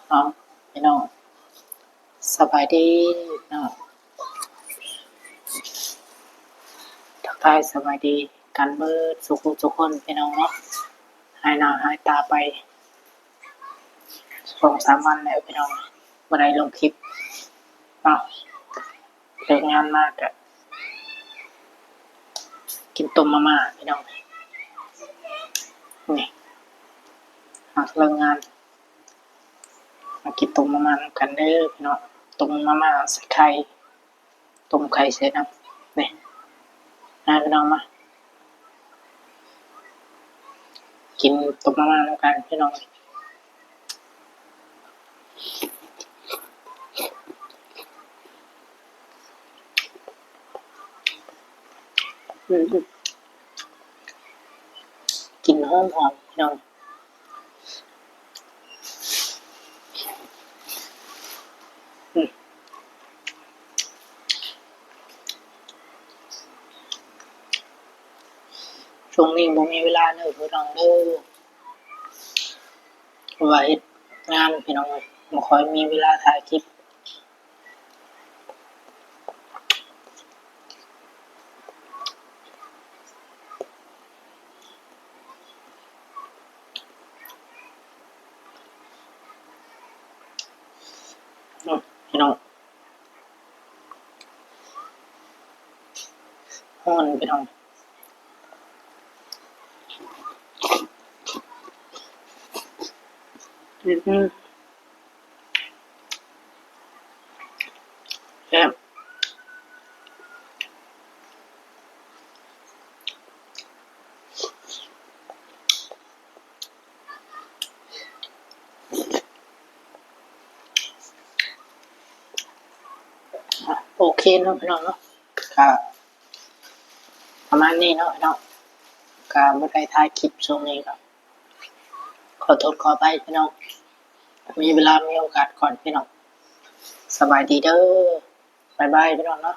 ເອົາ ພີ່ນ້ອງ ສະບາຍດີເນາະ ທັກທາຍສະບາຍດີກັນເບິດສູ່ທຸກຄົນ ພີ່ນ້ອງເນາະ. ຫາຍໜ້າຫາຍຕາໄປສອງສາມວັນແລ້ວ ພີ່ນ້ອງ ບໍ່ໄດ້ລົງຄລິບເນາະ. ເລີກງານມາກະກິນຕົ້ມມາມ່າ ພີ່ນ້ອງ. ນີ້ ຫາກເລີກງານ ມາກິນຕົ້ມມາມ່ານຳກັນເດີ ພີ່ນ້ອງ. ຕົ້ມມາມ່າໃສ່ໄຂ່ ຕົ້ມໄຂ່ໃສ່ນ້ຳ ນີ້ ມາ ພີ່ນ້ອງ ມາ ກິນຕົ້ມມາມ່ານຳກັນ ພີ່ນ້ອງ. ອືມ ກິ່ນຫອມໆ ພີ່ນ້ອງ. ອືມ ຊ່ວງນີ້ບໍ່ມີເວລາເດີ ພີ່ນ້ອງເດີ ເພາະວ່າເຮັດງານ ພີ່ນ້ອງເອີຍ ບໍ່ຄ່ອຍມີເວລາຖ່າຍຄລິບ. ເນາະ ພີ່ນ້ອງ ຮ້ອນ ພີ່ນ້ອງ. ອືມ ແຊບ ໂອເຄເນາະ ພີ່ນ້ອງເນາະ ກະປະມານນີ້ເນາະ ພີ່ນ້ອງ ກະບໍ່ໄດ້ຖ່າຍຄລິບຊ່ວງນີ້ ກະຂໍໂທດຂໍອະໄພ ພີ່ນ້ອງ. ມີເວລາມີໂອກາດກ່ອນ ພີ່ນ້ອງ. ສະບາຍດີເດີ ບາຍບາຍ ພີ່ນ້ອງເນາະ.